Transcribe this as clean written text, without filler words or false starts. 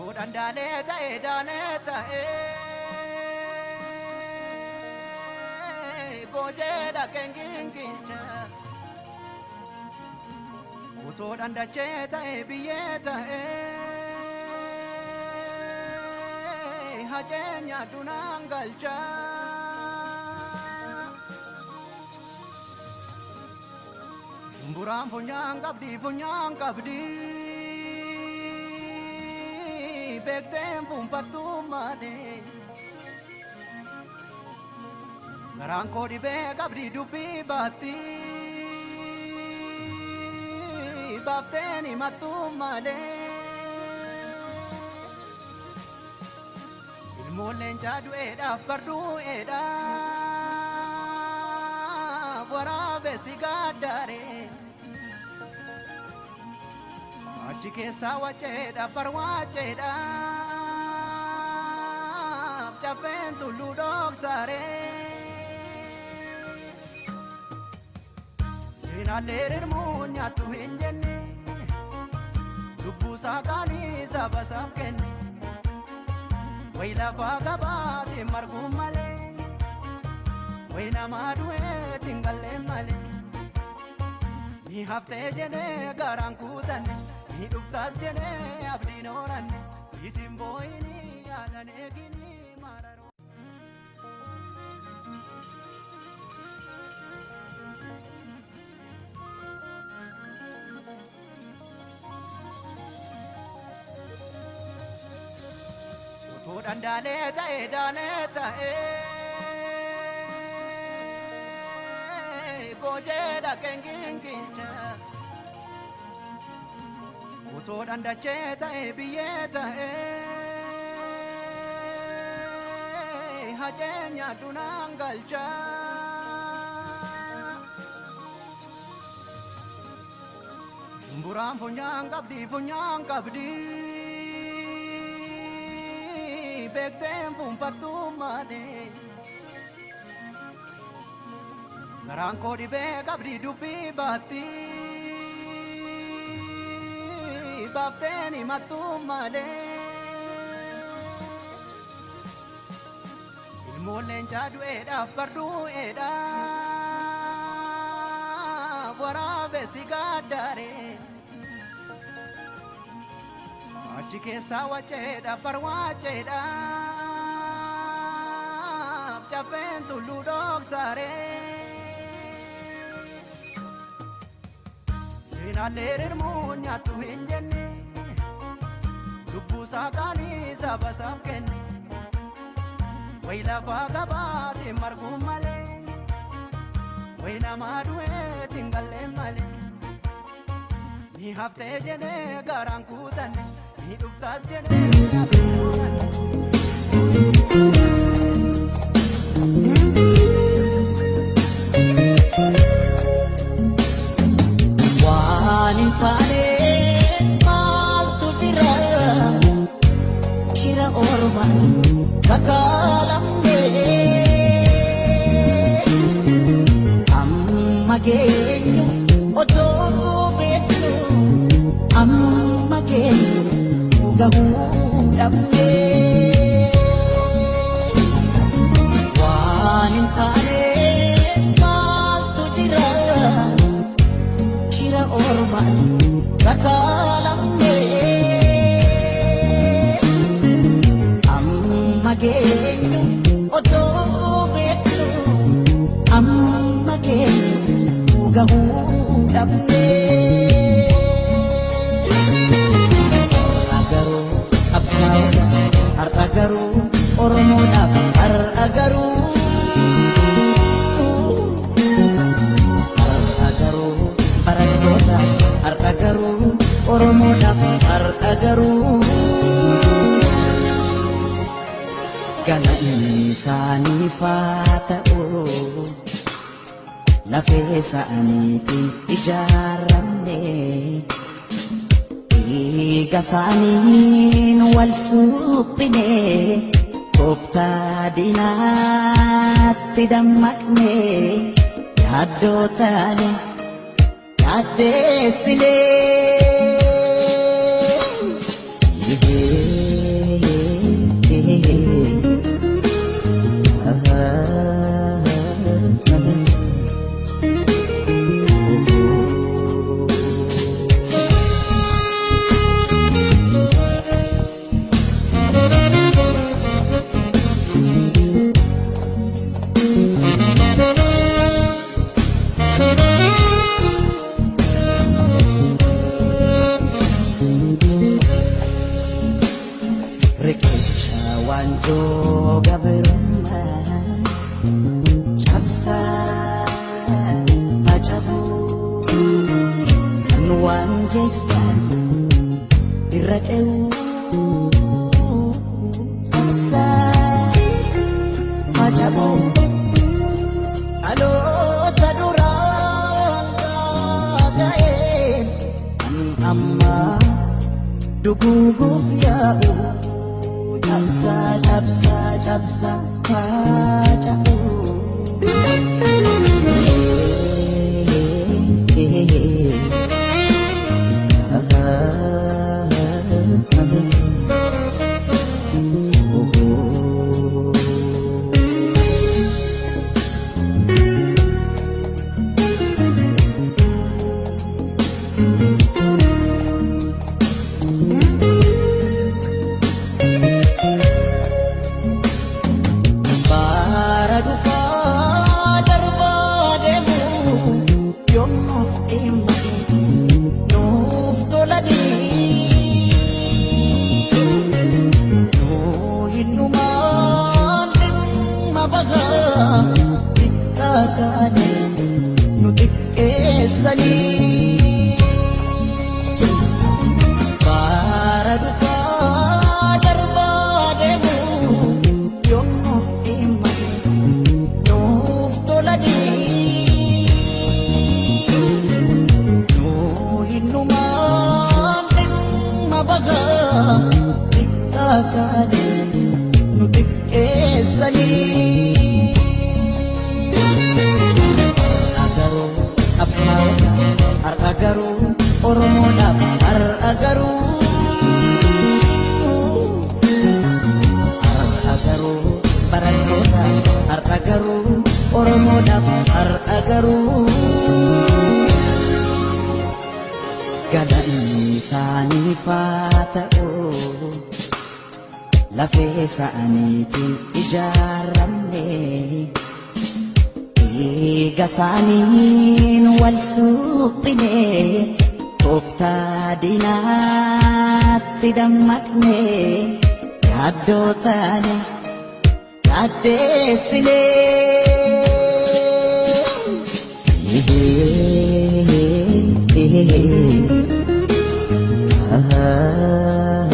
Otoo dhandaalee ta'e daalee ta'e goojee dhaqeen gingilcha. Otoo dhandachee ta'e biyyee ta'e hacee nyaadhu naan galcha. Shumburaan funyaan qabdi funyaan qabdi beekteen fuunfattuu malee. Garaan koo dhibee qabdi dubbii baatti baafteen himattuu malee. Ilmoon leencaa du'eedhaaf bardu'eedhaaf waraabessi gaaddaaree. Achi keessaa waceedhaaf barwaaceedhaaf caffeen tulluu dhoksaaree. Seenaallee rirmuu nyaattu hin jenne lubbuusaa qaalii saba isaaf kenne. Wayi lafaa qabaatiin marguun malee wayi namaa du'eetiin galleen malee. Ni haftee jedhee garaan kutanne ni dhuftaas jedhee abdiin horanne isin boo'inii yaadan eeginii maararoo. Otoo dhandaalee ta'e daalee ta'e goojee dhaqeen gingilcha. Otoo dhandachee ta'e biyyee ta'e hacee nyaadhu naan galcha. Shumburaan funyaan qabdi funyaan qabdi beekteen fuunfattuu malee. Garaan koo dhibee qabdi dubbii baatti baafteen himattuu malee. Ilmoon leencaa du'eedhaaf bardu'eedhaaf waraabessi gaaddaaree. Achi keessaa waceedhaaf barwaaceedhaaf caffeen tulluu dhoksaaree. Seenaallee rirmuu nyaattu hin jenne lubbuusaa qaalii saba isaaf kenne. Wayi lafaa qabaatiin marguun malee wayi namaa du'eetiin galleen malee. Ni haftee jedhee garaan kutanne ni dhuftaas jedhee abdiin horanne. Waan hin taane maaltu jira? Shira ormaan sakaalamne. Amma geenyu otoo beeknu amma geenyu gahuu dhabne. Waan hin taane maaltu jira? Shira ormaan sakaalamne. Amma geenyu otoo beeknu amma geenyu gahuu dhabne. Har'a garuu qabsaa'oodha, har'a garuu Oromoodhaaf, har'a garuu. Har'a garuu barattoota, har'a garuu Oromoodhaaf, har'a garuu. Galanni isaaniif haa ta'u, lafee isaaniitiin ijaaramne. Dhiiga isaaniin wal suphine, tooftaa diinaatti dammaqne, yaaddoo taane yaaddeessine. Anjeessa irra ce'uu cabsaa faca'uu dhaloota duraan ga'een kan ammaa duguuguuf yaa'u cabsaa cabsaa cabsaa faca'uu. Bara dhufaa darbaa deemu yoom nuuf dhimma nuuf tolanii nuu hinnumaan dhimma bahaa xiqqaa taane nu xiqqeessanii. Bara dhufaa darbaa deemu yoom nuuf dhimma nuuf tolanii nuu hinnumaan dhimma bahaa xiqqaa taane nu xiqqeessanii. Har'a garuu qabsaa'ota har'a garuu Oromoodhaaf har'a garuu har'a garuu barattoota har'a garuu Oromoodhaaf har'a garuu galanni isaaniif haa ta'u lafee isaaniitiin ijaaramne. Dhiiga isaaniin wal suphine tooftaa diinaatti dammaqne yaaddoo taane yaaddeessine. Ah.